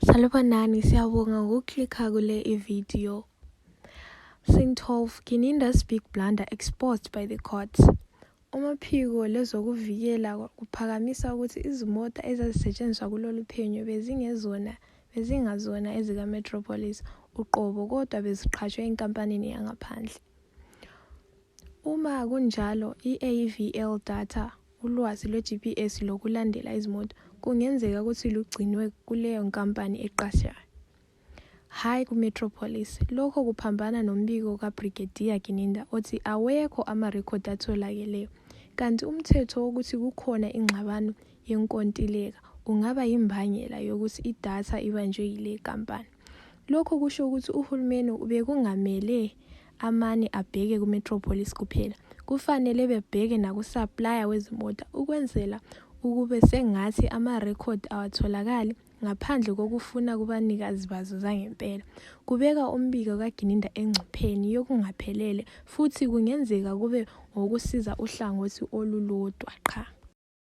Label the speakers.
Speaker 1: Salibonani, siyabonga ngokuklikha kule ividiyo. Scene 12, Gininda's big blunder exposed by the court. Umaphiko lezokuvikela kuphakamisa ukuthi izimoto ezazisetshenziswa kulolu phenyo bezingezona bezingazona ezikaMetropolis uqobo kodwa beziqhashwe enkampanini yangaphandle. Uma kunjalo, i-AVL data, ulwazi lwe-GPS lokulandela izimoto, kungenzeka ukuthi lugcinwe kuleyo nkampani eqashayo, hhayi kuMetropolis. Lokho kuphambana nombiko kaBrigadier Gininda othi awekho amarekhodi atholakeleyo, kanti umthetho wokuthi kukhona ingxabano yenkontileka ungaba yimbangela yokuthi idatha ibanjwe yile nkampani. Lokhu kusho ukuthi uhulumeni bekungamele amane abheke kuMetropolis kuphela, kufanele bebheke nakusaplaya wezimoto ukwenzela ukube sengathi amarekhodi awatholakali ngaphandle kokufuna kubanikazi bazo zangempela. Kubeka umbiko kaGininda engcupheni yokungaphelele futhi kungenzeka kube ngokusiza uhlangothi olulodwa qha.